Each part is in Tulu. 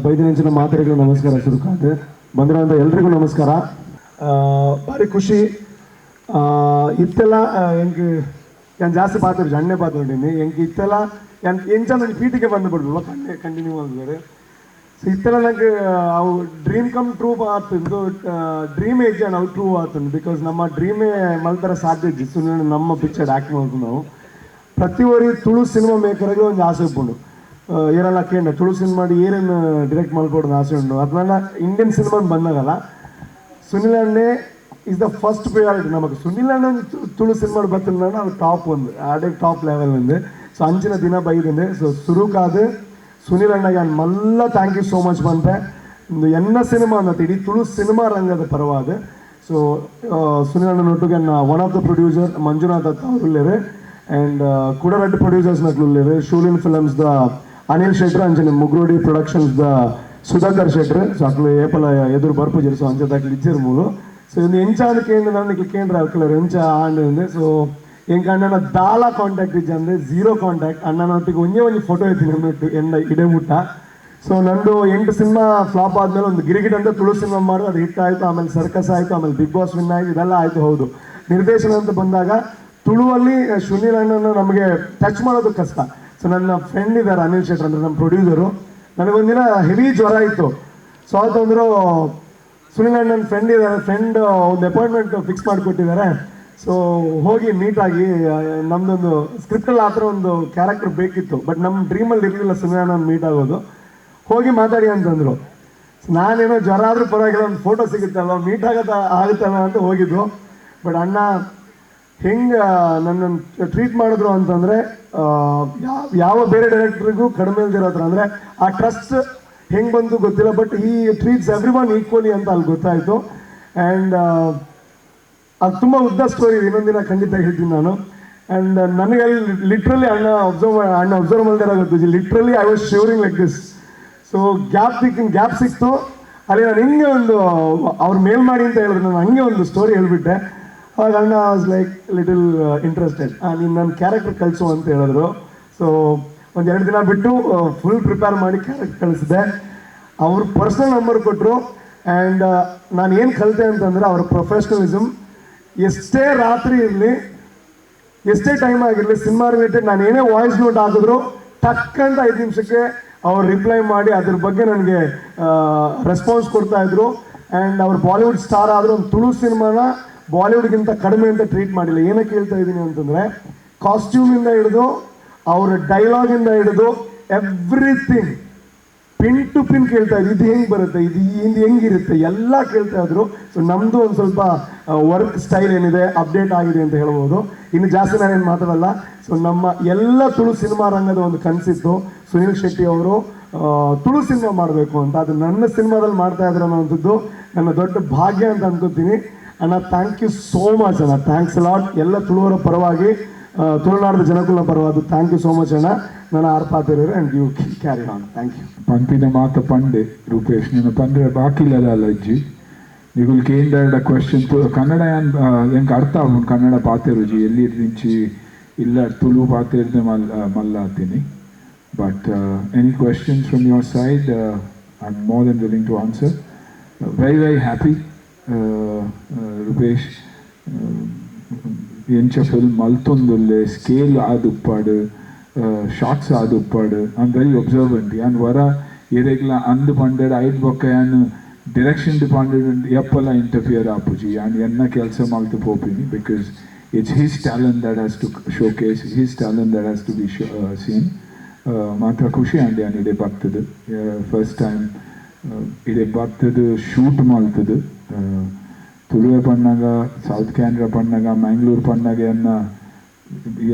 ಬೈದಿನಂಚಿನ ಮಾತೆರೆಗೂ ನಮಸ್ಕಾರ. ಶುರುಕಾದ್ ಬಂದಿರೋಂಥ ಎಲ್ರಿಗೂ ನಮಸ್ಕಾರ. ಭಾರಿ ಖುಷಿ. ಇತ್ತೆಲ್ಲ ಎಂಕ್ ಯಾನ್ ಜಾಸ್ತಿ ಪಾತ್ರ ಜಣ್ಣೆ ಪಾತ್ರ ಎಂಕ್ ಇತ್ತೆಲ್ಲ ಯಾನ್ ಎಂಚ ಒಂಜಿ ಪೀಟಿಗೆ ಬಂದು ಬಿಡ್ಬೋದು ಕಣ್ಣೆ ಕಂಟಿನ್ಯೂ ಆಗಿದೆ. ಸೊ ಇತ್ತೆಲ್ಲ ನಂಗೆ ಅವು dream come true ಆತುಂಡು. Dream age ಅವು ಟ್ರೂ ಆತುಂಡು. Because ನಮ್ಮ ಡ್ರೀಮೇ ಮಲ್ತರ ಸಾಧ್ಯ ಇಜ್ಜಿ. ಸುಮ್ಮನೆ ನಮ್ಮ ಪಿಕ್ಚರ್ ಆ್ಯಕ್ಟ್ ಮಾಡ್ಕೊಂಡು ನಾವು ಪ್ರತಿ ಒರಿ ತುಳು ಸಿನಿಮಾ ಮೇಕರ್ಗೆ ಒಂದು ಆಸೆ ಉಪ್ಪುಂಡು. ಏರೆಲ್ಲ ಕೇಂದ್ರ ತುಳು ಸಿನಿಮಾ ಏರೇನು ಡಿರೆಕ್ಟ್ ಮಲ್ಪೊಡು ಆಸೆ ಉಂಡು. ಅದನ್ನ ಇಂಡಿಯನ್ ಸಿನಿಮಾ ಬಂದಾಗಲ್ಲ, ಸುನಿಲ್ ಅಣ್ಣೆ is the first priority ನಮಗೆ. ಸುನಿಲ್ ಅಣ್ಣ ಒಂಜಿ ತುಳು ಸಿನಿಮಾ ಬತ್ತಿನ ಅದು ಟಾಪ್ ಒಂದು ಆಡೆ ಟಾಪ್ ಲೆವೆಲ್ ಒಂದು. ಸೊ ಅಂಚಿನ ದಿನ ಬೈದಂದೆ. ಸೊ ಸುರುಕಾದ್ ಸುನಿಲ್ ಅಣ್ಣಗೆ ನಾನು ಮಲ್ಲ thank you so much ಪನ್ಪೆ. ಒಂದು ಎನ್ನ ಸಿನಿಮಾ ಅನ್ನತ್ತೆ, ಇಡೀ ತುಳು ಸಿನಿಮಾ ರಂಗದ ಪರವಾದ. ಸೊ Sunil ಅಣ್ಣನೊಟ್ಟಿಗೆ one of the producer Manjunath ಅತ್ತ ಅವರು ಉಲ್ಲೇರು ಆ್ಯಂಡ್ ಕುಡರಡ್ಡು ಪ್ರೊಡ್ಯೂಸರ್ಸ್ ನಕ್ಲು ಉಲ್ಲೇರು. ಶೂಲಿನ್ ಫಿಲಮ್ಸ್ the Anil ಶೆಟ್ರ್, ಅಂಚನೆ ಮುಗ್ರೋಡಿ productions the Sudhakar ಶೆಟ್ರ್. ಸೊ ಅಕ್ಲು ಏಪಲ ಎದುರು ಬರ್ಪುಜೆರ್. ಸೊ ಅಂಚೆ ಅಕ್ಲು ಇಜ್ಜೆರ್ ಮೂಲು. ಸೊ ಇಂದು ಎಂಚ ಅಂದ್ ಕೇಂದ್ರ ನಾನು ಇಕ್ಲು ಕೇಂದ್ರ ಅಕ್ಲರ್ ಎಂಚ ಆಂಡ್ ಅಂದ್. ಸೊ ಎಂಕ್ ಅಣ್ಣನ ದಾಲ ಕಾಂಟ್ಯಾಕ್ಟ್ ಇಜ್ಜಂದೆ, ಝೀರೋ ಕಾಂಟ್ಯಾಕ್ಟ್. ಅಣ್ಣನೊಟ್ಟಿಗೆ ಒಂಜೇ ಒಂಜಿ ಫೋಟೋ ಐತಿ ನನ್ನೊಟ್ಟು ಎಂಡ ಇಡೆ ಮುಟ್ಟ. ಸೊ ನಂದು ಎಂಟು ಸಿನಿಮಾ ಫ್ಲಾಪ್ ಆದ್ಮೇಲೆ ಒಂದು ಗಿರಿಗಿಟ್ ಅಂತ ತುಳು ಸಿನಿಮಾ ಮಾಡಿದ್ರೆ ಅದು ಹಿಟ್ ಆಯಿತು. ಆಮೇಲೆ ಸರ್ಕಸ್ ಆಯಿತು, ಆಮೇಲೆ big boss win ಆಯಿತು, ಇದೆಲ್ಲ ಆಯಿತು. ಹೌದು, ನಿರ್ದೇಶನ ಅಂತ ಬಂದಾಗ ತುಳುವಲ್ಲಿ ಸುನೀಲ್ ಅಣ್ಣನ ನಮಗೆ ಟಚ್ ಮಾಡೋದು ಕಷ್ಟ. ಸೊ ನನ್ನ ಫ್ರೆಂಡ್ ಇದ್ದಾರೆ ಅನಿಲ್ ಶೆಟ್ಟರ್ ಅಂದ್ರೆ ನಮ್ಮ ಪ್ರೊಡ್ಯೂಸರು. ನನಗೊಂದಿನ ಹೆವಿ ಜ್ವರ ಇತ್ತು. ಸೊ ಆತಂದ್ರು, ಸುನಿಲ್ ಅಣ್ಣನ ಫ್ರೆಂಡ್ ಇದ್ದಾರೆ, ಫ್ರೆಂಡ್ ಒಂದು ಅಪಾಯಿಂಟ್ಮೆಂಟ್ ಫಿಕ್ಸ್ ಮಾಡಿಕೊಟ್ಟಿದ್ದಾರೆ. ಸೊ ಹೋಗಿ ಮೀಟಾಗಿ, ನಮ್ದೊಂದು ಸ್ಕ್ರಿಪ್ಟಲ್ಲಿ ಆ ಥರ ಒಂದು ಕ್ಯಾರೆಕ್ಟರ್ ಬೇಕಿತ್ತು. ಬಟ್ ನಮ್ಮ ಡ್ರೀಮಲ್ಲಿ ಇರಲಿಲ್ಲ ಸುನಿಲ್ ಅಣ್ಣನ ಮೀಟ್ ಆಗೋದು. ಹೋಗಿ ಮಾತಾಡಿ ಅಂತಂದ್ರು. ನಾನೇನೋ ಜ್ವರ ಆದ್ರೂ ಪರವಾಗಿಲ್ಲ, ಒಂದು ಫೋಟೋ ಸಿಗುತ್ತಲ್ವ, ಮೀಟ್ ಆಗತ್ತ ಆಗುತ್ತಲ್ಲ ಅಂತ ಹೋಗಿದ್ದು. ಬಟ್ ಅಣ್ಣ ಹೆಂಗೆ ನನ್ನನ್ನು ಟ್ರೀಟ್ ಮಾಡಿದ್ರು ಅಂತಂದರೆ, ಯಾವ ಬೇರೆ ಡೈರೆಕ್ಟ್ರಿಗೂ ಕಡಿಮೆ ಇಲ್ದಿರೋ ಥರ. ಅಂದರೆ ಆ ಟ್ರಸ್ಟ್ ಹೆಂಗೆ ಬಂತು ಗೊತ್ತಿಲ್ಲ, but he treats everyone equally ಅಂತ ಅಲ್ಲಿ ಗೊತ್ತಾಯಿತು. ಆ್ಯಂಡ್ ಅದು ತುಂಬ ಉದ್ದ ಸ್ಟೋರಿ, ಇನ್ನೊಂದಿನ ಖಂಡಿತ ಹೇಳ್ತೀನಿ ನಾನು. ಆ್ಯಂಡ್ ನನಗೆ ಅಲ್ಲಿ ಲಿಟ್ರಲಿ ಅಣ್ಣ ಅಬ್ಸರ್ವ್ ಮಾಡದೇ ಗೊತ್ತು, literally I was shivering like this. So gap ಸಿಕ್ತು ಅಲ್ಲಿ. ನಾನು ಹಿಂಗೆ ಒಂದು ಅವ್ರು ಮೇಲ್ ಮಾಡಿ ಅಂತ ಹೇಳಿದ್ರು. ನಾನು ಹಂಗೆ ಒಂದು ಸ್ಟೋರಿ ಹೇಳ್ಬಿಟ್ಟೆ. ಅವಾಗ ಅಣ್ಣ was like little interested. "ನೀನು ನನ್ನ ಕ್ಯಾರೆಕ್ಟರ್ ಕಳಿಸು" ಅಂತ ಹೇಳಿದ್ರು. ಸೊ ಒಂದು 2 ದಿನ ಬಿಟ್ಟು ಫುಲ್ ಪ್ರಿಪೇರ್ ಮಾಡಿ ಕ್ಯಾರೆಕ್ಟರ್ ಕಳಿಸಿದೆ. ಅವ್ರ ಪರ್ಸ್ನಲ್ ನಂಬರ್ ಕೊಟ್ಟರು. ಆ್ಯಂಡ್ ನಾನು ಏನು ಕಲಿತೆ ಅಂತಂದರೆ, ಅವ್ರ ಪ್ರೊಫೆಷ್ನಲಿಸಮ್. ಎಷ್ಟೇ ರಾತ್ರಿ ಇರಲಿ, ಎಷ್ಟೇ ಟೈಮ್ ಆಗಿರಲಿ, ಸಿನಿಮಾ ರಿಲೇಟೆಡ್ ನಾನು ಏನೇ ವಾಯ್ಸ್ ನೋಟ್ ಹಾಕಿದ್ರು ಟಕ್ ಅಂತ 5 ನಿಮಿಷಕ್ಕೆ ಅವ್ರು ರಿಪ್ಲೈ ಮಾಡಿ ಅದ್ರ ಬಗ್ಗೆ ನನಗೆ ರೆಸ್ಪಾನ್ಸ್ ಕೊಡ್ತಾ ಇದ್ರು. ಆ್ಯಂಡ್ ಅವ್ರು ಬಾಲಿವುಡ್ ಸ್ಟಾರ್ ಆದರೂ ಒಂದು ತುಳು ಸಿನಿಮಾನ ಬಾಲಿವುಡ್ಗಿಂತ ಕಡಿಮೆ ಅಂತ ಟ್ರೀಟ್ ಮಾಡಿಲ್ಲ. ಏನಕ್ಕೆ ಹೇಳ್ತಾ ಇದ್ದೀನಿ ಅಂತಂದರೆ, ಕಾಸ್ಟ್ಯೂಮಿಂದ ಹಿಡಿದು, ಅವರ ಡೈಲಾಗಿಂದ ಹಿಡಿದು, everything pin to pin ಕೇಳ್ತಾ ಇದ್ರು. ಇದು ಹೆಂಗೆ ಬರುತ್ತೆ, ಇದು ಇದು ಹೆಂಗಿರುತ್ತೆ, ಎಲ್ಲ ಕೇಳ್ತಾ ಇದ್ರು. ಸೊ ನಮ್ಮದು ಒಂದು ಸ್ವಲ್ಪ ವರ್ಕ್ ಸ್ಟೈಲ್ ಏನಿದೆ ಅಪ್ಡೇಟ್ ಆಗಿದೆ ಅಂತ ಹೇಳ್ಬೋದು. ಇನ್ನು ಜಾಸ್ತಿ ನಾನೇನು ಮಾತಾಡಲ್ಲ. ಸೊ ನಮ್ಮ ಎಲ್ಲ ತುಳು ಸಿನಿಮಾ ರಂಗದ ಒಂದು ಕನಸಿತ್ತು, ಸುನೀಲ್ ಶೆಟ್ಟಿ ಅವರು ತುಳು ಸಿನಿಮಾ ಮಾಡಬೇಕು ಅಂತ. ಅದು ನನ್ನ ಸಿನಿಮಾದಲ್ಲಿ ಮಾಡ್ತಾ ಇದ್ರು ಅನ್ನೋವಂಥದ್ದು ನನ್ನ ದೊಡ್ಡ ಭಾಗ್ಯ ಅಂತ ಅನ್ಕೋತೀನಿ. ಅಣ್ಣ, thank you so much ಅಣ್ಣ, thanks lot. ಎಲ್ಲ ತುಳುವರ ಪರವಾಗಿ, ತುಳುನಾಡದ ಜನಕುಲ ಪರವಾಗಿ thank you so much ಅಣ್ಣ. ನನ್ನ ಆರ್ಪಾತಿರು and you carry on. Thank you. ಪನ್ಪಿನ ಮಾತ ಪಂಡೆ ರೂಪೇಶ್, ನಿನ್ನ ಪಂಡ್ರೆ ಬಾಕಿಲ್ಲದ ಅಜ್ಜಿ. ನಿಗುಲ್ ಕೇಂದ್ರ ಕ್ವೆಶನ್ ಕನ್ನಡ ಯಾನ್ ಎಂಕ್ ಅರ್ಥ ಆಪುಂಡು. ಕನ್ನಡ ಪಾತೆರುಜಿ ಎಲ್ಲಿ ದಿಂಚಿ ಇಲ್ಲ, ತುಳು ಪಾತೆರ್ದೆ ಮಲ್ಲ ಮಲ್ಲ ಆತೀನಿ. But any questions from your side, I am more than willing to answer. Very, very happy. Rupesh ಎಂಚ ಫಿಲ್ಮ್ ಮಲ್ತೊಂದುಲ್ಲೆ, ಸ್ಕೇಲ್ ಆದುಪ್ಪಾಡು, ಶಾಟ್ಸ್ ಆದುಪ್ಪಾಡು. I am very observant. ಯಾನ್ ವರ ಏರೆಗ್ಲ ಅಂದ್ ಪಂಡೆಡ್ ಐಟ್ ಬೊಕ್ಕ ಯಾನ್ ಡಿರೆಕ್ಷನ್ ಡಿಪಾರ್ಟ್ಮೆಂಟ್ ಎಪ್ಪಲ ಇಂಟರ್ಫಿಯರ್ ಆಪುಜಿ. ಯಾನ್ ಎನ್ನ ಕೆಲಸ ಮಲ್ತು ಪೋಪಿನಿ, because it's his talent that has to showcase, his talent that has to be seen. ಮಾತ್ರ ಖುಷಿ ಆಂಡ್ ಯಾನ್ ಇಡೆ ಬರ್ತದೆ, ಫಸ್ಟ್ ಟೈಮ್ ಇಡೆ ಬರ್ತದೆ, ಶೂಟ್ ಮಲ್ತದೆ. ತುಳುವೆ ಪಣ್ಣಾಗ, ಸೌತ್ ಕ್ಯಾನ್ರಾ ಪಣ್ಣಾಗ, ಮ್ಯಾಂಗ್ಳೂರ್ ಪಣ್ಣಾಗ ಎನ್ನ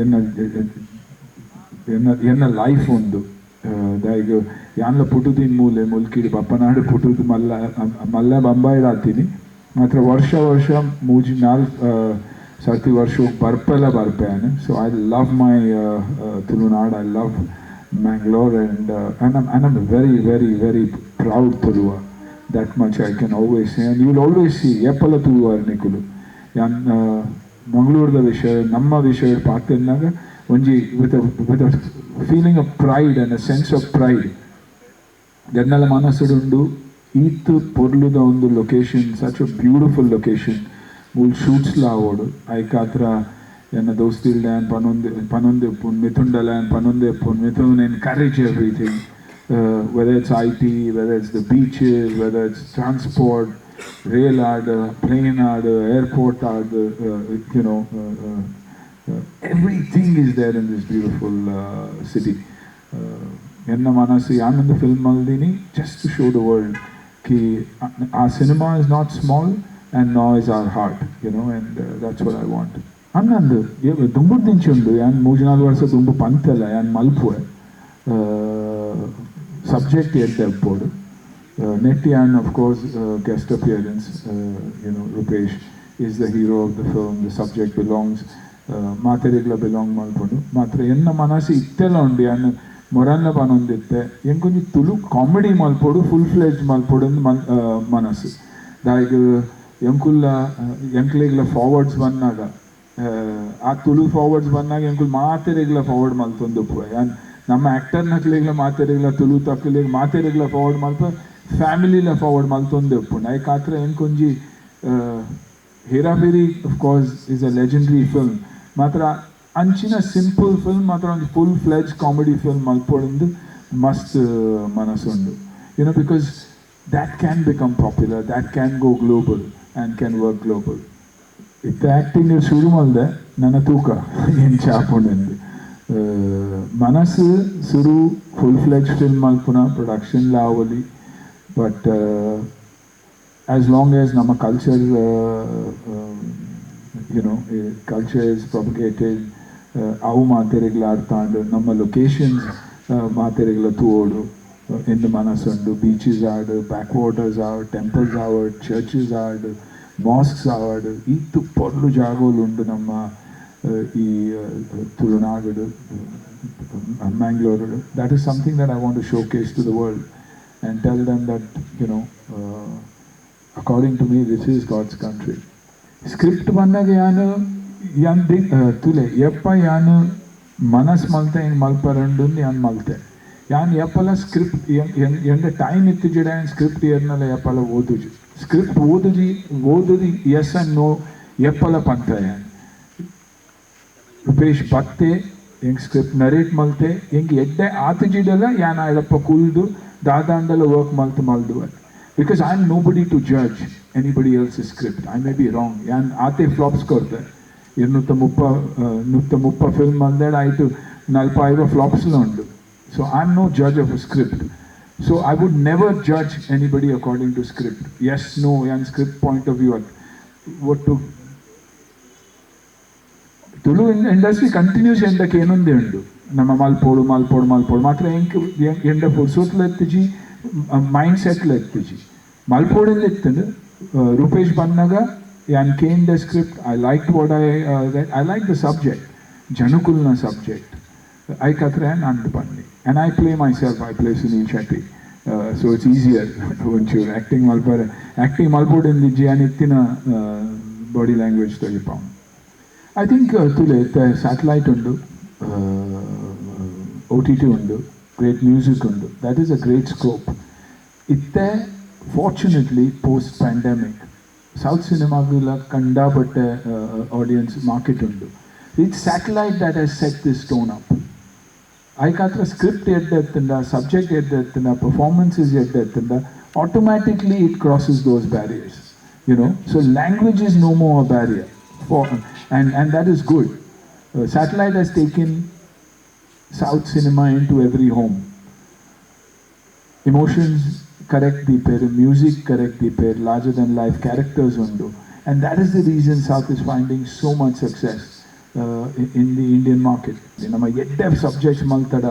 ಎನ್ನ ಎನ್ನ ಎನ್ನ ಲೈಫ್ ಒಂದು ದಾಯಿಗ್ ಯಾನ್ಲ ಪುಟುದಿನ ಮೂಲೆ ಮುಲ್ಕಿಡ್ ಬಪ್ಪನಾಡು ಪುಟುದು ಮಲ್ಲ ಮಲ್ಲ ಬಂಬಾಯಿಡ್ ಆತೀನಿ. ಮಾತ್ರ ವರ್ಷ ವರ್ಷ ಮೂಜಿ ನಾಲ್ಕು ಸರ್ತಿ ವರ್ಷ ಬರ್ಪೆಲ್ಲ ಬರ್ಪೆ. So I love my Tulunad, I love Mangalore, and I'm very, very, very proud Tuluva. That much I can always say, and you will always see ಏಪಲ ತುಳುವಾರ್ ನಿಕುಲು. ಯಾನ್ ಮಂಗಳೂರದ ವಿಷಯ, ನಮ್ಮ ವಿಷಯ ಪಾತೆರ್ನಾಗ ಒಂಜಿ with with a feeling of pride and a sense of pride. ಜನ್ನಲ ಮನಸ್ಸುಡುಂಡು ಈತ್ ಪೊರ್ಲುದ ಒಂದು location, such a beautiful location. ಮೂಲು ಶೂಟ್ಸ್ಲ ಆವೊಡು. ಐಕಾತ್ರ ಎನ್ನ ದೋಸ್ತಿಲ್ಡ ಯಾನ್ ಪನೊಂದು ಪನೊಂದು ಇಪ್ಪುನು, ಮಿಥುಂಡಲ ಯಾನ್ ಪನೊಂದೇ ಇಪ್ಪುನು. Mithun encourage everything, whether it's IT, whether it's the beaches, whether it's transport, rail add, plane add, airport add, everything is there in this beautiful city. ಎನ್ನ ಮನಸ್ಸು ಯಾನೊಂದು film ಮಲ್ದಿನಿ just to show the world Ki our cinema is not small and nor is our heart, and that's what I want. ಅನ್ನಂದು ದುಂಬು ದಿಂಚಿ ಉಂಡು. ಯಾನ್ ಮೂಜಿ ನಾಲ್ ವರ್ಷ ದುಂಬು ಪಂತೆಲ್ಲ ಯಾನ್ ಮಲ್ಪುವೆ, ಸಬ್ಜೆಕ್ಟ್ ಎಡ್ಡೆ ಇಪ್ಪೊಡು. ನೆಟ್ ಯಾನ್ of course guest appearance. Rupesh is the hero of the film. The subject belongs, ಮಾತೆರೆಗ್ಲ belong ಮಲ್ಪುಂಡು. ಮಾತ್ರ ಎನ್ನ ಮನಸ್ಸು ಇತ್ತೆಲ್ಲ ಉಂಡು. ಯಾನ್ ಮೊರನ್ನ ಪನೊಂದಿತ್ತೆ, ಎಂಕೊಂಜಿ ತುಳು ಕಾಮಿಡಿ ಮಲ್ಪೊಡು, ಫುಲ್ ಫ್ಲೆಜ್ ಮಲ್ಪೊಡು ಅಂದ್ ಮನ್ ಮನಸ್ಸು. ದಾಯೆಗ್ ಎಂಕುಲ್ಲ ಎಂಕ್ಲೆಗ್ಲ ಫಾರ್ವರ್ಡ್ಸ್ ಬನ್ನಗ, ಆ ತುಳು ಫಾರ್ವರ್ಡ್ಸ್ ಬನ್ನಗ ಎಂಕುಲು ಮಾತೆರೆಗ್ಲ ಫಾರ್ವರ್ಡ್ ಮಲ್ತೊಂದು ಉಪ್ಪುವೆ. ಯಾನ್ ನಮ್ಮ ಆ್ಯಕ್ಟರ್ನಕ್ಲೆಗ್ಲ ಮಾತೆರೆಗ್ಲ, ತುಳು ತಕ್ಲೆಗ್ ಮಾತೆರೆಗ್ಲ ಫಾರ್ವರ್ಡ್ ಮಲ್ಪ, ಫ್ಯಾಮಿಲಿಲ ಫಾರ್ವರ್ಡ್ ಮಲ್ತೊಂದು ಉಪ್ಪುಂಡು. ಐಕಾತ್ರ ಎಂಕೊಂಜಿ ಹೇರಾಫೇರಿ of course is a legendary film. ಮಾತ್ರ ಅಂಚಿನ ಸಿಂಪಲ್ ಫಿಲ್ಮ್ ಮಾತ್ರ ಒಂಜಿ full fledge comedy film ಮಲ್ಪೊಡುಂದು ಮಸ್ತ್ ಮನಸ್ಸುಂಡು, because that can become popular, that can go global and can work global. ಇತ್ತೆ ಆ್ಯಕ್ಟಿಂಗ್ ಶುರು ಮಲ್ದೆ, ನನ್ನ ತೂಕ ಎಂಚ ಆಪುಂಡು. ಮನಸ್ಸು ಸುರು full fledge film ಮಲ್ಪುನ, production ಆವೊಲಿ. But as long as ನಮ್ಮ culture, culture is propagated, ಅವು ಮಾತೆರೆಗ್ಲ ಅರ್ಥ ಆಂಡ್, ನಮ್ಮ ಲೊಕೇಶನ್ಸ್ ಮಾತೆರೆಗ್ಲ ತೂವೊಡು ಎಂದು ಮನಸ್ಸುಂಡು. Beaches add, back waters add, temples ಆವಡ್, ಚರ್ಚಸ್ ಆಡ್, ಮಾಸ್ಕ್ಸ್ ಆವಡ್, ಈತ್ ಪೊರ್ಲು ಜಾಗೋಲು ಉಂಡು ನಮ್ಮ ಈ Tulunadu, Mangalore. That is something that I want to showcase to the world and tell them that, according to me, this is God's country. Script ಬಂದಾಗ ಯಾನ್ ಯಾನ್ the ತುಲೆ ಯಪ್ಪ ಯಾನ್ ಮನಸ್ ಮಲ್ತೆ, ಹಿಂಗೆ ಮಲ್ಪರಂಡು ಯಾನ್ ಮಲ್ತೆ. ಯಾನ್ ಯಪ್ಪಲ ಸ್ಕ್ರಿಪ್ಟ್ ಎಂಡ ಟೈಮ್ ಇತ್ತಿಜಿಡ ಯಾನ್ ಸ್ಕ್ರಿಪ್ಟ್ ಏರ್ನಲ ಯಪ್ಪಲ ಓದುಜಿ. ಸ್ಕ್ರಿಪ್ಟ್ ಓದುಜಿ, ಓದುದಿ S and no ಯಪ್ಪಲ ಪಂತ. ಯಾನ್ ರೂಪೇಶ್ ಬತ್ತೆ, ಹೆಂಗೆ ಸ್ಕ್ರಿಪ್ಟ್ ನರೇಟ್ ಮಲ್ತೆ, ಹೆಂಗೆ ಎಡ್ಡೆ ಆತಜಿಡಲ್ಲ ಯಾನ್ ಆಯಡಪ್ಪ ಕುಲ್ದು ದಾದಾಂಡಲ work ಮಲ್ತು ಮಲ್ದುವ, because I am nobody to judge anybody else script. I may be wrong. ಯಾನ್ ಆತೆ ಫ್ಲಾಪ್ಸ್ ಕೊರ್ತೆ. 230 ಫಿಲ್ಮ್ ಮಲ್ದೇಡ ಆಯ್ತು, ನಲ್ಪ ಐವ ಫ್ಲಾಪ್ಸ್ಲ ಉಂಡು. So I am no judge of a script, so I would never judge anybody according to script, yes, no. ಯಾನ್ script point of view ಒಟ್ಟು ತುಳು ಇಂಡಸ್ಟ್ರಿ ಕಂಟಿನ್ಯೂಸ್ ಎಂಡಕ್ಕೆ ಏನೊಂದೇ ಉಂಡು. ನಮ್ಮ ಮಲ್ಪೋಡು ಮಲ್ಪೋಡು ಮಲ್ಪೋಡು. ಮಾತ್ರ ಎಂಕ್ ಎಂಡ ಪುರ್ಸೊತ್ಲ ಎತ್ತಿಜಿ, ಮೈಂಡ್ ಸೆಟ್ಲ ಎತ್ತಿಜಿ. ಮಲ್ಪೋಡಿಂದ ಇತ್ತಂಡು. ರೂಪೇಶ್ ಬಂದಾಗ ಯಾನ್ ಕೇನ್ the script. I like what I like, the subject, ಜನಕುಲ್ನ subject. ಐಕತ್ರ ನಂದು ಬನ್ನಿ. And I play myself, I play Sunil Shetty, so it's easier ಒಂಚೂರು ಆ್ಯಕ್ಟಿಂಗ್ ಮಲ್ಪರೆ. ಆ್ಯಕ್ಟಿಂಗ್ ಮಲ್ಪೋಡಿಂದಿಜ್ಜಿ, ಯಾನ್ ಇತ್ತಿನ ಬಾಡಿ ಲ್ಯಾಂಗ್ವೇಜ್ ತೊಗಿಪಾವ್. I think ತುಲೆ ಸ್ಯಾಟಲೈಟ್ ಉಂಡು, ಓಟಿಟಿ ಉಂಡು, ಗ್ರೇಟ್ ಮ್ಯೂಸಿಕ್ ಉಂಡು. That is a great scope. ಇತ್ತೆ fortunately post pandemic south ಸಿನಿಮಾಗುಲ ಕಂಡಾಪಟ್ಟೆ ಆಡಿಯನ್ಸ್ ಮಾರ್ಕೆಟ್ ಉಂಡು. It's satellite that has set this tone up. ಐಕಾತ್ರ script ಎಡ್ಡೆ ಎತ್ತಂಡ, ಸಬ್ಜೆಕ್ಟ್ ಎಡ್ಡೆ ಎತ್ತಂಡ, ಪರ್ಫಾರ್ಮೆನ್ಸಸ್ ಎಡ್ಡೆ ಎತ್ತಂಡ, automatically it crosses those barriers. So language is no more a barrier for and that is good. Satellite has taken South cinema into every home. Emotions correct ದೀಪೇರ್, music correct ದೀಪೇರ್, larger than life characters ಉಂಡು, and that is the reason South is finding so much success in the Indian market. ನಮ್ಮ ಎಡ್ಡೆ subjects ಮಲ್ತಡ,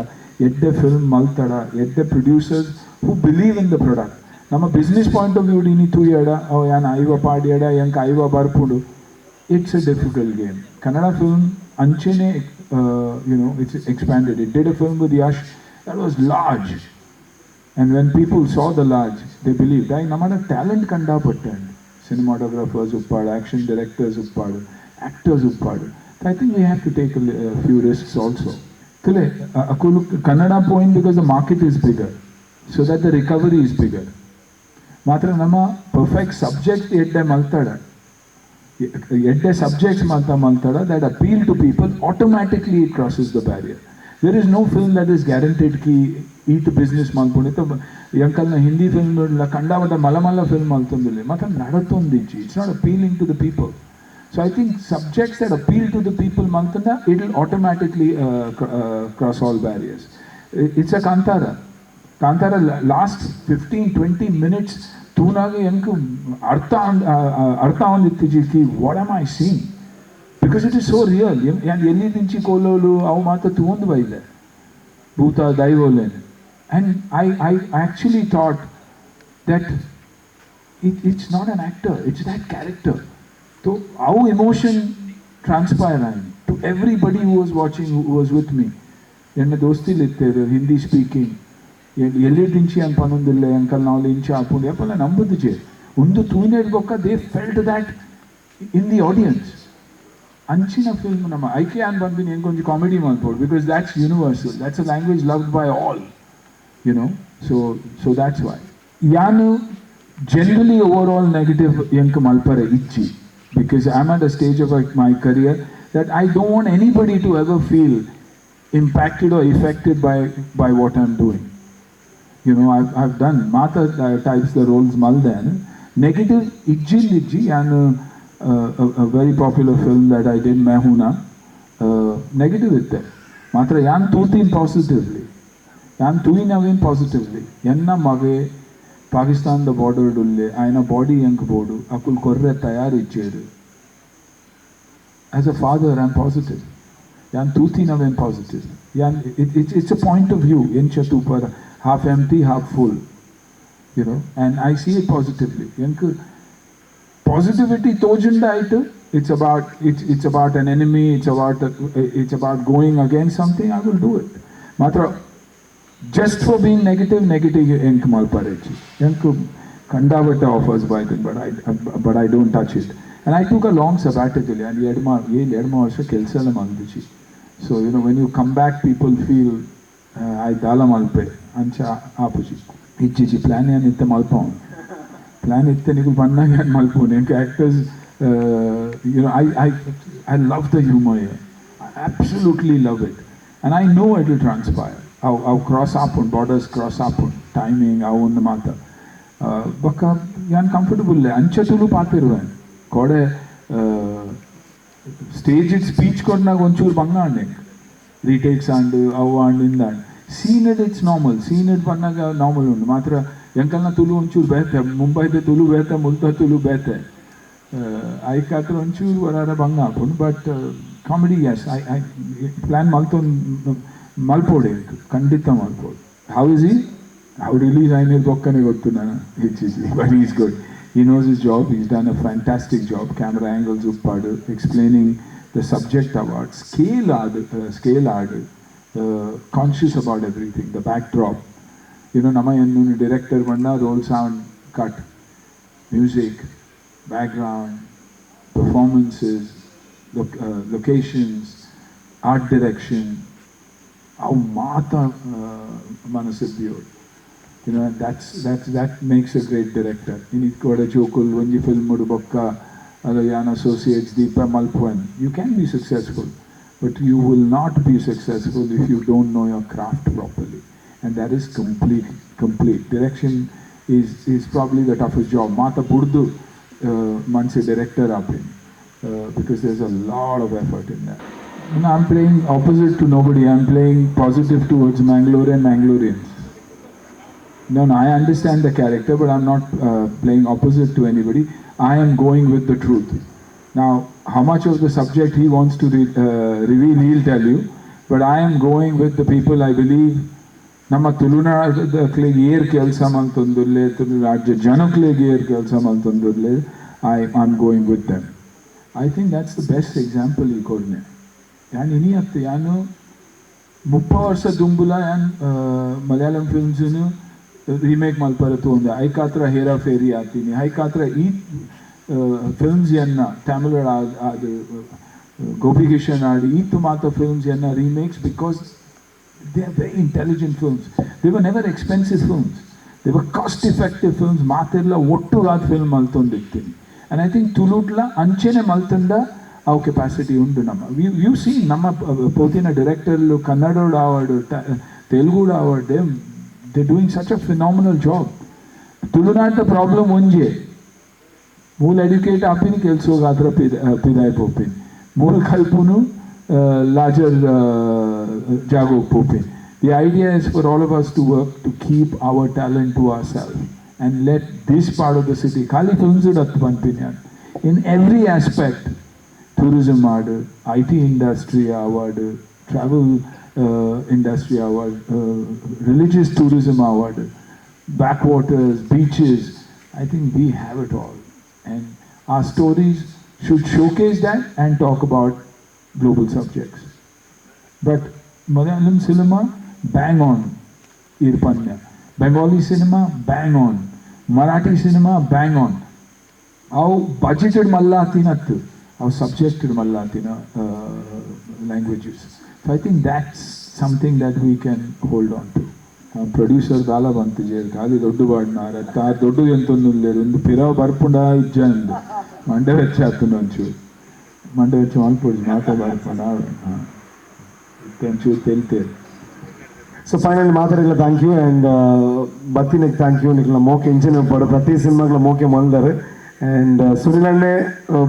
ಎಡ್ಡೆ film ಮಲ್ತಡ, ಎಡ್ಡೆ producers who believe in the product. ನಮ್ಮ business point of view ಇನಿ ತೂಯಡ, ಅವು ಯಾನ್ ಐವ ಪಾಡಿಯಡ ಎಂಕ್ ಐವ ಬರ್ಪುಂಡು, it's a difficult game. Kannada film ಅಂಚೆನೆ it's expanded. It did a film with Yash that was large. And when people saw the large, they believed. I ನಮ್ಮಡ talent ಕಂಡಾಪಟ್ಟೆ. Cinematographers ಉಪ್ಪಾಡು, action directors ಉಪ್ಪಾಡು, actors ಉಪ್ಪಾಡು. I think we have to take a few risks also. ತುಲೆ ಅಕುಲು Kannada point because the market is bigger. so that the recovery is bigger. ಮಾತ್ರ ನಮ್ಮ ಪರ್ಫೆಕ್ಟ್ ಸಬ್ಜೆಕ್ಟ್ ಎಡ್ಡೆ ಮಲ್ತಾಡ, ಎಡ್ಡೆ ಸಬ್ಜೆಕ್ಟ್ಸ್ ಮಾತ ಮಲ್ತಾಡ that appeal to people, automatically it crosses the barrier. There is no film that is guaranteed Ki ಈತ್ business ಮಲ್ಪುಂಡು. ಎಂಕಲ್ನ ಹಿಂದಿ film ಕಂಡಾಬಟ್ಟ ಮಲ್ಲ ಮಲ್ಲ ಫಿಲ್ಮ್ ಮಲ್ತೊಂದಿಲ್ಲ, ಮಾತ್ರ ನಡತೊಂದಿಜ್ಜಿ. It's not appealing to the people. So I think subjects that appeal to the people ಮಲ್ತಂಡ it will automatically cross all barriers. It's a Kantara. Kantara last 15-20 minutes ತೂನಾಗ ಎಂಕ್ ಅರ್ಥ ಅರ್ಥ ಆವೊಂದಿತ್ತಿಜಿ ಕಿ what am I seeing, because it is so real. ಎಲ್ಲಿ ದಿಂಚಿ ಕೋಲೋಲು ಅವು ಮಾತ್ರ ತೂವೊಂದು ಬೈಲೆ ಭೂತ ದೈವೋಲೇನು. And I actually thought that it's not an actor, it's that character. So our emotion transpired to everybody who was watching, who was with me. ಎನ್ನ ದೋಸ್ತಿಲ್ ಇತ್ತೇರು ಹಿಂದಿ ಸ್ಪೀಕಿಂಗ್, ಎಲ್ಲಿ ದಿಂಚಿ ಅಂತ ಪನೊಂದಿಲ್ಲ, ಅಂಕಲ್ ನಾವು ಇಂಚ ಆಪುಂಡು ಯಪ್ಪಲ್ಲ ನಂಬುದಿಜೆ ಒಂದು ತೂನೇಡ್ ಬೊಕ್ಕ they felt that in the audience. ಅಂಚಿನ ಫಿಲ್ಮ್ ನಮ್ಮ ಐಕೆ ಅನ್ ಬಂದಿನಿ ಎಂಕೊಂಚು ಕಾಮಿಡಿ ಮಾಡ್ಬೋದು, because that's universal, that's a language loved by all. So that's why ಯಾನು generally over all negative ಎಂಕ್ ಮಲ್ಪರೆ ಇಚ್ಚಿ, because I am at a stage of my career that I don't want anybody to ever feel impacted or affected by what I'm doing. I've done Mata types the roles malden. Negative ijjin ijji and a very popular film that I did, Main Hoon Na, negative itte. Matra yan tutin positively. Yan tuinavin positively. Yenna mage Pakistan the border dulle, aina body yank bodu, akul korre tayar ijjeru. As a father, I'm positive. Yan tutinavin positive. Yan it's a point of view. Yencha tupar half empty, half full, and I see it positively. Yanku positivity tojunda aitu, it's about an enemy, it's about going against something, I will do it. Matra just for being negative, negative enk malparechi. Yanku kandavatta offers by them, but I don't touch it. And I took a long sabbatical, and edma varsha kelsala maldichi. So when you come back, people feel I dala malpe ಅಂಚ ಆಪುಜಿ ಇಜ್ಜಿಜಿ plan ಏನು ಇತ್ತೆ ಮಲ್ಪವನು plan ಇತ್ತೆ ನಿಗುಲ್ ಬಂದಾಗ ಏನು ಮಲ್ಪುನು. ಎಂಕ್ actors I I I love the humour, I absolutely love it, and I know it will transpire. ಅವು ಅವು ಕ್ರಾಸ್ ಆಪುಂಡು, ಬಾರ್ಡರ್ಸ್ ಕ್ರಾಸ್ ಆಪುಂಡು, ಟೈಮಿಂಗ್ ಅವು ಒಂದು ಮಾತ ಬೊಕ್ಕ ಯಾನ್ ಕಂಫರ್ಟಬಲ್ ಅಂಚ ತುಳು ಪಾತಿರುವೆ ಕೋಡೆ stage it speech ಕೊಡ್ನಾಗ ಒಂಚೂರು ಬಂಗ ಅಂಡ್ ರೀಟೇಕ್ಸ್ ಆಂಡ್ ಅವು ಆಂಡ್ ಇಂದ scene it it's normal. Scene it ಪನ್ನಾಗ normal ಉಂಡು. ಮಾತ್ರ ಎಂಕಲ್ನ ತುಳು ಒಂಚೂರು ಬೇತೆ, ಮುಂಬೈದ ತುಳು ಬೇತೆ, ಮುಲ್ತ ತುಳು ಬೇತೆ, ಐಕಾತ್ರ ಒಂಚೂರು ವರಾರ ಬಂಗ ಆಪುಂಡು. But comedy yes, I I plan ಮಲ್ತೊಂದು ಮಲ್ಪೋಡು, ಖಂಡಿತ ಮಲ್ಪೋಡು. How is he how release అయిన బొక్కనే కొడుతున్నాను ఇచ్చేసి, but he's good, he knows his job, he's done a fantastic job. Camera angles Uppada, explaining the subject about scale ఆడు, scale ఆడు, conscious about everything, the backdrop. Nama ennu director vanna roll sound cut, music, background, performances, locations, art direction, ಅವು ಮಾತ ಮನಸ್ಸಿದ್ದಿಯೋ. That makes a great director. In ಕೋಡೆ ಚೋಕುಲ್ ಒಂಜಿ film ಬೊಕ್ಕ ಅಲ್ಲ ಯಾನ್ associates Deepa ಮಲ್ಪುವನ್. You can be successful, but you will not be successful if you don't know your craft properly. And that is complete. Direction is probably the toughest job. Mata Burdu Manse director up in, because there's a lot of effort in that. And I'm playing opposite to nobody. I'm playing positive towards Mangalore and Mangaloreans. No, I understand the character, but I'm not playing opposite to anybody. I am going with the truth. Now, how much of the subject he wants to reveal, he'll tell you. But I am going with the people I believe. ನಮ್ಮ ತುಳುನಾಡಕ್ಲೆಗ್ air ಕೆಲಸ ಮಲ್ತೊಂದುಲ್ಲೆ, ತುಳುನಾಡ್ಜ ಜನಕ್ಲೆಗ್ air ಕೆಲಸ ಮಲ್ತೊಂದುಲ್ಲೆ, I am going with them. I think that's the best example ಈ ಕೊಡ್ನೆ. ಯಾನ್ ಇನಿ ಅತ್ತು ಯಾನು 30 ವರ್ಷ ದುಂಬುಲ ಯಾನ್ ಮಲಯಾಳಂ ಫಿಲ್ಮ್ಸ್ನು ರೀಮೇಕ್ ಮಲ್ಪರ ತೂಂದೆ. ಐಕಾತ್ರ ಹೇರಾ ಫೇರಿ ಆತೀನಿ, ಐಕಾತ್ರ ಈ ಫಿಲ್ಮ್ಸ್ ಎನ್ನ ತಮಿಳ್ ಅದು ಗೋಪಿಕಿಶನ್ ಆಡಿ ಈತು ಮಾತ ಫಿಲ್ಮ್ಸ್ ಎನ್ನ remakes, because They are very intelligent films. They were never expensive films. They were cost effective films. ಮಾತೆರ್ಲ ಒಟ್ಟುಗಾದ film ಮಲ್ತೊಂದಿತ್ತೀನಿ. And I think ತುಳುಟ್ಲ ಅಂಚೆನೆ ಮಲ್ತಂಡ ಅವು capacity ಉಂಡು. ನಮ್ಮ U C ನಮ್ಮ ಪೋತಿನ ಡೈರೆಕ್ಟರ್ಲು ಕನ್ನಡೋಡು ಆವಡ್, ತೆಲುಗುಡು ಆವಡ್, they doing such a phenomenal job. ತುಳುನಾಡ ಪ್ರಾಬ್ಲಮ್ ಒಂಜೆ, ಮೂಲ ಎಡ್ಯುಕೇಟ್ ಆಪಿನಿ ಕೆಲ್ಸೋಗಾತ್ರ ಪಿದಾಯ್ ಪೋಪಿನಿ, ಮೂಲ ಕಲ್ಪುನು larger ಜಾಗೋಗ್ ಪೋಪಿನಿ. The idea is for all of us to work to keep our talent to ourselves and let this part of the city, ಖಾಲಿ ಫಿಲ್ಮ್ಸ್ ಅತ್ತು ಪನ್ಪಿನಿ, in every aspect, tourism award, IT industry award, travel industry award, religious tourism award, backwaters, beaches. I think we have it all. And our stories should showcase that and talk about global subjects. But Malayalam cinema, bang on, Irpanya. Bengali cinema, bang on. Marathi cinema, bang on. ಅವು budgeted ಮಲ್ಲಾತಿನತ್ತು, ಅವು subjected ಮಲ್ಲಾತಿನ languages. So I think that's something that we can hold on to. Producer ದಾಲ ಬಂತಿಜೇರ್, ಖಾಲಿ ದೊಡ್ಡ ಬಾಡ್ನಾರ ತಾರ್ ದೊಡ್ಡ ಎಂತೊಂದುಲ್ಲೇರು. ಒಂದು ಪಿರವ್ ಬರ್ಪುಂಡ ಇಜ್ಜ ಅಂದು ಮಂಡೆ ವೆಚ್ಚ ಆತುಂಡು. ಒಂಚೂರು ಮಂಡೆ ವೆಚ್ಚ ಮಲ್ಪೊಡ್ಚಿ, ಮಾತ ಬರ್ಪುಂಡ ಇತ್ತೆ ಒಂಚೂರು ತೆಲ್ತೇರು. ಸೊ ಫೈನಲಿ ಮಾತಾಡಿಲ್ಲ. Thank you and ಬತ್ತಿನಕ್ಕೆ thank you. ನಿಕ್ಲ ಮೋಕೆ ಇಂಚಿನ ಪಡು, ಪ್ರತಿ ಸಿನಿಮಾಗ್ಲ ಮೋಕೆ ಮಲ್ದಾರೆ. ಆ್ಯಂಡ್ ಸುನಿಲ್ ಅಣ್ಣೆ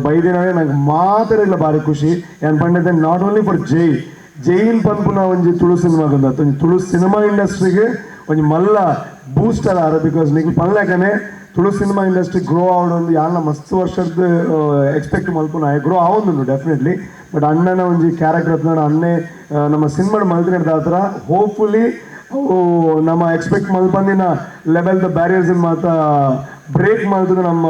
ಬೈದಿನವೇ ನಂಗೆ ಮಾತಾಡಿಲ್ಲ, ಭಾರಿ ಖುಷಿ. ಏನ್ ಪಂಡಿತ, not only for ಜೈ, ಜೈನ್ ಪನ್ಪುನ ಒಂಜಿ ತುಳು ಸಿನಿಮಾ ಬಂದತ್ತು, ಒಂಜಿ ತುಳು ಸಿನಿಮಾ ಇಂಡಸ್ಟ್ರಿಗೆ ಒಂಜಿ ಮಲ್ಲ ಬೂಸ್ಟರ್ ಆರ. Because ನಿಕ್ಲು ಪನ್ಲೆಕನೆ Tulu cinema industry grow ಆವಡೊಂದು ಯಾಲ್ನ ಮಸ್ತ್ ವರ್ಷದ ಎಕ್ಸ್ಪೆಕ್ಟ್ ಮಲ್ಪುನ, ಗ್ರೋ ಆವೊಂದುಂಡು ಡೆಫಿನೆಟ್ಲಿ. ಬಟ್ ಅಣ್ಣನ ಒಂಜಿ ಕ್ಯಾರೆಕ್ಟರ್ ಹತ್ರ ಅಣ್ಣೆ ನಮ್ಮ ಸಿನಿಮಾ ಮಲ್ತಿನ ಹತ್ರ ಹೋಪ್ಫುಲಿ ಅವು ನಮ್ಮ ಎಕ್ಸ್ಪೆಕ್ಟ್ ಮಲ್ಪಂದಿನ level the barriers ಮಾತ ಬ್ರೇಕ್ ಮಲ್ತದ ನಮ್ಮ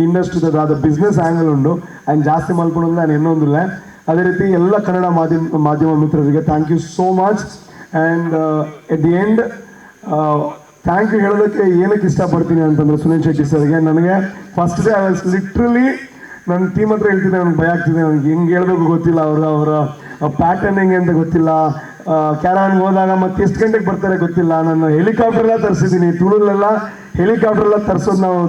ಇಂಡಸ್ಟ್ರಿದ ಅದ ಬಿಸ್ನೆಸ್ ಆ್ಯಂಗಲ್ ಉಂಡು. ಆ್ಯಂಡ್ ಜಾಸ್ತಿ ಮಲ್ಪುಂಡು ನಾನು ಇನ್ನೊಂದಿಲ್ಲ. ಅದೇ ರೀತಿ ಎಲ್ಲ ಕನ್ನಡ ಮಾಧ್ಯಮ ಮಾಧ್ಯಮ ಮಿತ್ರರಿಗೆ thank you so much. And at the end thank you ಹೇಳೋದಕ್ಕೆ ಏನಕ್ಕೆ ಇಷ್ಟಪಡ್ತೀನಿ ಅಂತಂದ್ರೆ, ಸುನೀಲ್ ಶೆಟ್ಟಿ ಸರ್ಗೆ ನನಗೆ first day I was literally ನನ್ನ ಟೀಮ್ ಹತ್ರ ಹೇಳ್ತಿದ್ದೆ, ನನಗೆ ಭಯ ಆಗ್ತಿದೆ, ನನಗೆ ಹೆಂಗೆ ಹೇಳ್ಬೇಕು ಗೊತ್ತಿಲ್ಲ, ಅವರ ಅವರ ಪ್ಯಾಟರ್ನ್ ಹೆಂಗೆ ಅಂತ ಗೊತ್ತಿಲ್ಲ, ಕ್ಯಾರವಾನ್ಗೆ ಹೋದಾಗ ಮತ್ತೆ ಎಷ್ಟು ಗಂಟೆಗೆ ಬರ್ತಾರೆ ಗೊತ್ತಿಲ್ಲ. ನಾನು ಹೆಲಿಕಾಪ್ಟರ್ ಎಲ್ಲ ತರಿಸಿದ್ದೀನಿ. ತುಳುಲೆಲ್ಲ ಹೆಲಿಕಾಪ್ಟರ್ ಎಲ್ಲ ತರಿಸೋದು ನಾವು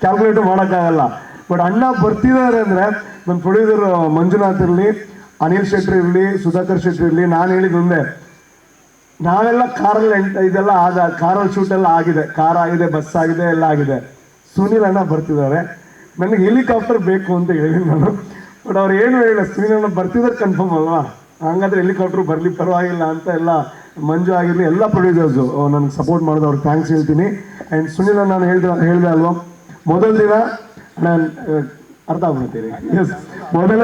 ಕ್ಯಾಲ್ಕುಲೇಟ್ ಮಾಡೋಕ್ಕಾಗಲ್ಲ. ಬಟ್ ಅಣ್ಣ ಬರ್ತಿದ್ದಾರೆ ಅಂದರೆ, ನನ್ನ ಪ್ರೊಡ್ಯೂಸರ್ ಮಂಜುನಾಥ್ ಇರಲಿ, ಅನಿಲ್ ಶೆಟ್ಟಿ ಇರಲಿ, ಸುಧಾಕರ್ ಶೆಟ್ಟಿ ಇರಲಿ, ನಾನು ಹೇಳಿದ್ದು ಒಂದೇ, ನಾವೆಲ್ಲ ಕಾರಲ್ಲಿ ಇದೆಲ್ಲ ಆದ, ಕಾರಲ್ಲಿ ಶೂಟ್ ಎಲ್ಲ ಆಗಿದೆ, ಕಾರ್ ಆಗಿದೆ, ಬಸ್ ಆಗಿದೆ, ಎಲ್ಲ ಆಗಿದೆ. ಸುನೀಲ್ ಅಣ್ಣ ಬರ್ತಿದ್ದಾರೆ, ನನಗೆ ಹೆಲಿಕಾಪ್ಟರ್ ಬೇಕು ಅಂತ ಹೇಳಿದ್ದೀನಿ ನಾನು. ಬಟ್ ಅವ್ರು ಏನು ಹೇಳಿಲ್ಲ. ಸುನೀಲ್ ಅಣ್ಣ ಬರ್ತಿದ್ದಾರೆ ಕನ್ಫರ್ಮ್ ಅಲ್ವಾ, ಹಂಗಾದ್ರೆ ಹೆಲಿಕಾಪ್ಟರ್ ಬರಲಿ, ಪರವಾಗಿಲ್ಲ ಅಂತ. ಎಲ್ಲ ಮಂಜು ಆಗಿರಲಿ, ಎಲ್ಲ ಪ್ರೊಡ್ಯೂಸರ್ಸು ನನಗೆ ಸಪೋರ್ಟ್ ಮಾಡಿದ್ರು, ಅವ್ರಿಗೆ thanks ಹೇಳ್ತೀನಿ. ಆ್ಯಂಡ್ ಸುನೀಲ್ ಅಣ್ಣ, ನಾನು ಹೇಳ್ದೆ ಹೇಳಿದೆ ಅಲ್ವಾ, ಮೊದಲ ದಿನ ನಾನು ಅರ್ಥ ಆಗ್ಬಿಡ್ತೀರಿ. ಎಸ್, ಮೊದಲ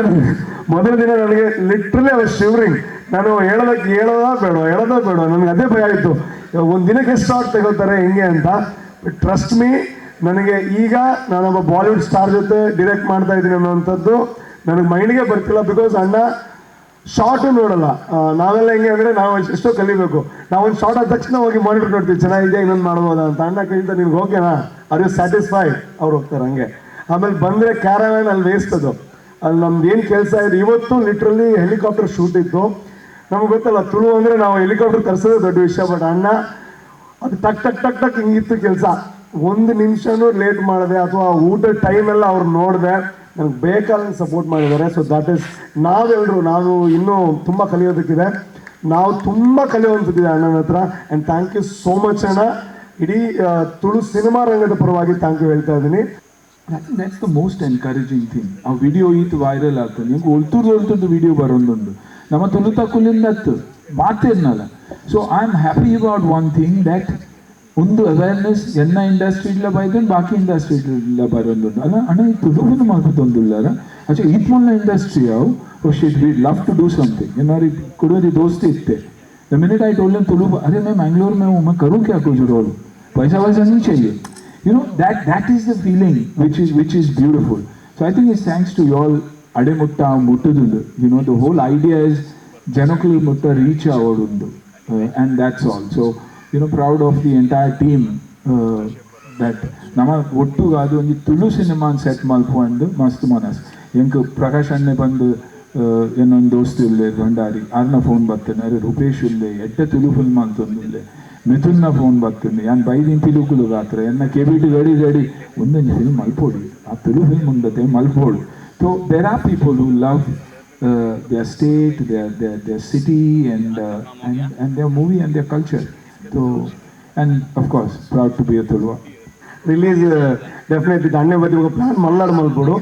ಮೊದಲ ದಿನ ನನಗೆ ಲಿಟ್ರಲಿ ಅವ ಶಿವರಿಂಗ್. ನಾನು ಹೇಳೋದಕ್ಕೆ ಹೇಳೋದಾ ಬೇಡ, ಹೇಳೋದಾ ಬೇಡ, ನನಗೆ ಅದೇ ಭಯ ಆಯಿತು. ಒಂದು ದಿನಕ್ಕೆ ಎಷ್ಟು ಶಾಟ್ ತಗೋತಾರೆ, ಹೆಂಗೆ ಅಂತ. ಟ್ರಸ್ಟ್ ಮೀ, ನನಗೆ ಈಗ ನಾನೊಬ್ಬ ಬಾಲಿವುಡ್ ಸ್ಟಾರ್ ಜೊತೆ ಡಿರೆಕ್ಟ್ ಮಾಡ್ತಾ ಇದ್ದೀನಿ ಅನ್ನೋವಂಥದ್ದು ನನಗೆ ಮೈಂಡ್ಗೆ ಬರ್ತಿಲ್ಲ. Because ಅಣ್ಣ ಶಾರ್ಟು ನೋಡಲ್ಲ. ನಾವೆಲ್ಲ ಹೆಂಗೆ ಅಂದರೆ, ನಾವು ಎಷ್ಟೋ ಕಲಿಬೇಕು. ನಾವೊಂದು ಶಾರ್ಟ್ ಆದ ತಕ್ಷಣ ಹೋಗಿ ಮಾನಿಟರ್ ನೋಡ್ತೀವಿ, ಚೆನ್ನಾಗಿದೆ, ಇನ್ನೊಂದು ಮಾಡ್ಬೋದಾ ಅಂತ. ಅಣ್ಣ ಕೇಳ್ತಾರೆ, ನಿನ್ಗೆ ಓಕೆನಾ, are you satisfied? ಅವ್ರು ಹೋಗ್ತಾರೆ ಹಂಗೆ. ಆಮೇಲೆ ಬಂದರೆ ಕ್ಯಾರವ್ಯಾನ್ ಅಲ್ಲಿ ವೇಸ್ಟ್ ಅದು. ಅಲ್ಲಿ ನಮ್ದು ಏನು ಕೆಲಸ ಇದೆ ಇವತ್ತು, literally helicopter shoot ಇತ್ತು. ನಮ್ಗೆ ಗೊತ್ತಲ್ಲ, ತುಳು ಅಂದರೆ ನಾವು ಹೆಲಿಕಾಪ್ಟರ್ ತರಿಸೋದೇ ದೊಡ್ಡ ವಿಷಯ. ಬಟ್ ಅಣ್ಣ ಅದು ಟಕ್ ಟಕ್ ಟಕ್ ಟಕ್ ಹಿಂಗಿತ್ತು ಕೆಲಸ. ಒಂದು ನಿಮಿಷನೂ ಲೇಟ್ ಮಾಡದೆ ಅಥವಾ ಊಟದ ಟೈಮ್ ಎಲ್ಲ ಅವ್ರು ನೋಡಿದೆ ನನಗೆ ಬೇಕಾದಂಗೆ ಸಪೋರ್ಟ್ ಮಾಡಿದ್ದಾರೆ. So that is ನಾವೆಲ್ಲರೂ, ನಾವು ಇನ್ನೂ ತುಂಬ ಕಲಿಯೋದಕ್ಕಿದೆ. ನಾವು ತುಂಬ ಕಲಿಯುವಂಥದ್ದಿದೆ ಅಣ್ಣನ ಹತ್ರ. And thank you so much ಅಣ್ಣ. ಇಡೀ ತುಳು ಸಿನಿಮಾ ರಂಗದ ಪರವಾಗಿ thank you ಹೇಳ್ತಾ ಇದ್ದೀನಿ. I think that's the most encouraging thing. ಆ ವಿಡಿಯೋ ಈತ್ ವೈರಲ್ ಆಗ್ತದೆ. ನಿಮ್ಗೆ ಒಲ್ತುರ್ದು ಒಲ್ತುರ್ದು ವಿಡಿಯೋ ಬರೋದುಂಡು. ನಮ್ಮ ತುಳುತಕ್ಕುಲಿಂದ ಮಾತೇರ್ನಲ್ಲ. So I am happy about one thing, that ಒಂದು ಅವೇರ್ನೆಸ್ ಎನ್ನ ಇಂಡಸ್ಟ್ರಿ ಇಲ್ಲ ಬೈದನ್, ಬಾಕಿ ಇಂಡಸ್ಟ್ರಿ ಇಲ್ಲ ಬರೋದುಂಡು ಅಲ್ಲ. ಅಣ್ಣ, ಈ ತುಳುವನ್ನು ಮಲ್ಪತ್ತೊಂದುಲ್ಲಾರ ಅಚ್ಚ ಈತ್ ಮೊಲ್ಲ ಇಂಡಸ್ಟ್ರಿ ಅವು. Oh shit, we love to do something. ಏನಾರು ಕೊಡೋದು ದೋಸ್ತಿ ಇತ್ತೆ. The minute I told Tulu, "अरे, मैं मैंगलोर में हूँ, मैं करूँ क्या कुछ रोल? पैसा वैसा नहीं चाहिए." That is the feeling which is beautiful. So I think it's thanks to you all. ಅಡೆ ಮುಟ್ಟ ಮುಟ್ಟುದುಂಡು. The whole idea is ಜನಕುಲು ಮುಟ್ಟ reach ಆವಡುಂಡು, and that's all. So proud of the entire team that ನಮ್ಮ ಒಟ್ಟುಗಾದು ಒಂಜಿ ತುಳು ಸಿನಿಮಾ ಸೆಟ್ ಮಲ್ಪು ಅಂದ್ ಮಸ್ತ್ ಮನಸ್. ಎಂಕ್ ಪ್ರಕಾಶ್ ಅಣ್ಣೆ ಬಂದು ಎನ್ನೊಂದು ದೋಸ್ತ್ ಇಲ್ಲೆ ಭಂಡಾರಿ ಆರ್ನ ಫೋನ್ ಬತ್ತನೆ, ಅರೆ ರೂಪೇಶ್ ಇಲ್ಲೆ ಎಡ್ಡೆ ತುಳು ಫಿಲ್ಮ್ ಅಂತಂದುಲ್ಲೆ. ಮಿಥುನ್ನ ಫೋನ್ ಬತ್ತುಂಡು, ಯಾನ್ ಬೈದಿನ ಪಿಲುಕುಲು ಗಾತ್ರ ಎನ್ನ ಕೆಬಿಟ್ ಗಡಿ ಗಡಿ ಒಂದೊಂಜಿ ಫಿಲ್ಮ್ ಮಲ್ಪೋಡು, ಆ ತುಳು ಫಿಲ್ಮ್ ಉಂಡತೆ ಮಲ್ಪೋಡು. So there are people who love their state, their city and their movie and their culture. So, and of course, proud to be a Tuluva. Release definitely ದಂಡೆ ಬತ್ತಿ ఒక plan మల్లాడు మల్పొడు.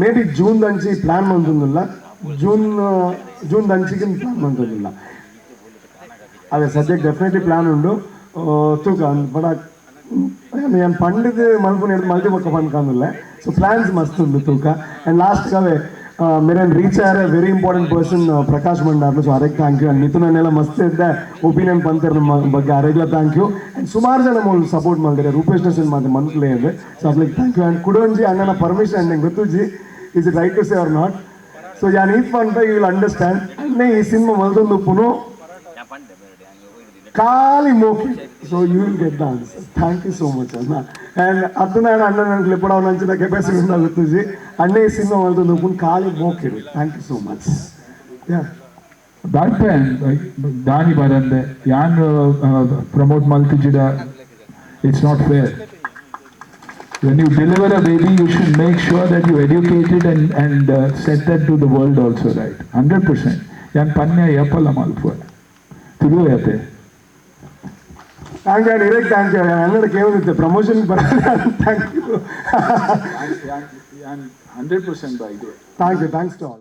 Maybe June దంచి plan మంతుందుಲ್ಲ, June June దంచికి plan మంతుందుಲ್ಲ. అదే సబ్జెక్ట్ definitely plan ఉండు ತೂಕ ಬಡ నేను పండుగ మలుపు నేను మల్టీ పక్క పనుకుందులే. సో ప్లాన్స్ మస్తు ఉంది తూక. అండ్ లాస్ట్ అవే ಮೇರೆ ರೀಚ್ ಆರೆ very important person Prakash Bhandarlu, so ಅರೆಗ್ thank you. And Mithun ಅನ್ನೆಲ್ಲ ಮಸ್ತ್ ಇದ್ದ ಒಪಿನಿಯನ್ ಪಂತರ್ ನಮ್ಮ ಬಗ್ಗೆ, ಅರೆಗ್ಲ thank you. And ಸುಮಾರು ಜನ ಮೂಲ ಸಪೋರ್ಟ್ ಮಾಡಿದ್ದಾರೆ, ರೂಪೇಶ್ ನಸನ್ ಮಾತೆ ಮನ್ಸ್ಲೇ ಇದೆ, ಸೊ ಅದ್ಲಿಗೆ thank you. And ಕುಡೊಂಜಿ ಅಣ್ಣನ ಪರ್ಮಿಷನ್ ನಂಗೆ ಗೊತ್ತುಜಿ, is it right to say or not? So ಯಾನ್ ಈತ್ ಪಂಡ you will understand. ಅಣ್ಣೆ ಈ ಸಿನಿಮಾ ಮಲ್ತೊಂದು ಉಪ್ಪುನು ಖಾಲಿ ಮೋಕಿ, so you will get the answer. Thank you so much ಅಣ್ಣ. ಆ್ಯಂಡ್ ಅತ್ತನಾಡ ಅಣ್ಣ ನನಗೆ ಲೆಪ್ಪಡ ನಂಚಿನ ಕೆಪಾಸಿಟಿ ಉಂಡ ಗೊತ್ತುಜಿ. ಅಣ್ಣೆ ಈ ಸಿನಿಮಾ ಮಲ್ತೊಂದು ಉಪ್ಪುನು ಖಾಲಿ ಮೋಕಿಡು. Thank you so much. Yeah bad pan ದಾನಿ ಬರಂದೆ ಯಾನ್ promote ಮಲ್ತಿಜಿಡ, it's not fair. When you deliver a baby, you should make sure that you educate it and set that to the world also, right? 100%. ಯಾನ್ ಪನ್ಯ ಏಪಲ ಮಲ್ಪುವೆ ತುಳುವೆ. Thank you and ಇರಕ್ಕೆ thank you. ಅಣ್ಣಡ ಕೇಳಿದ್ದೆ promotion ಬರೋದು. Thank you. 100% by thank you, thanks to all.